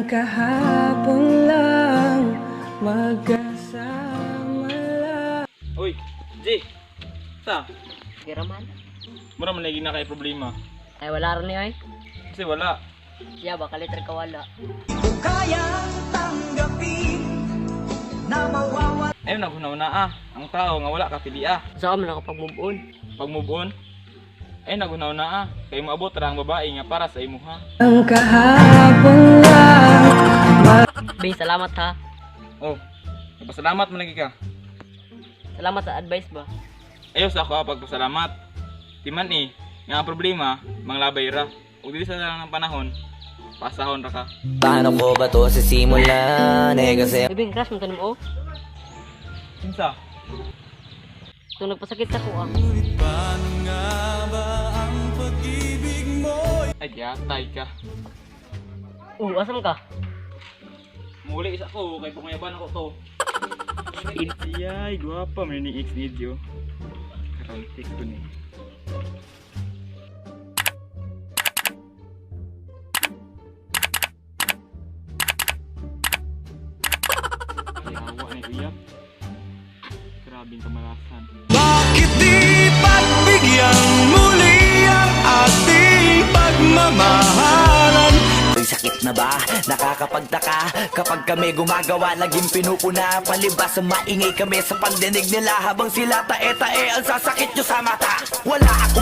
Parang kahapon lang, magkasama lang. Uy, G. Ta, Giraman. mura man lagi na kay problema. Ay, wala rin niya eh. Kasi wala. Siya ba, kaliter ka wala. Ayun naghunaw na ah. Ang tao nga wala ka pili ah. Saan man nakapag-move on? Pag move on, ay naghunaw na ah. Kay moabot ra ang babae nga para sa imuha. Ang kahapon lang. Bay, salamat ha. Oh, nagpasalamat man lagi ka. Salamat sa advice ba? Ayaw sa ako ah, pagpasalamat. Timan eh, nga ang problema, manglabay ra. Ug dili sa lang ng panahon, pasahon ra ka. Paano ko ba to sisimulan? Eh kasi Bibing, crush mo tanim oh. Kinsa? Itong nagpasakit sa ko ah. Ay, yatay ka. Oh, asam ka? Muli isa ko, kay pumayaban ako to. Iyay, gwapa man ni ex ni Dio. Karon tik ko ni. Ay, awa ni uyap. Grabing kamalasan. Bakit di pagbigyan muli ang ating pagmamahalan? Ay, sakit na ba? Nakakapagtaka kapag kami gumagawa, laging pinupuna. Palibas maingay kami sa pandinig nila. Habang sila tae-tae, ang sasakit nyo sa mata. Wala ako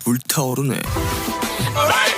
불타오르네. Alright!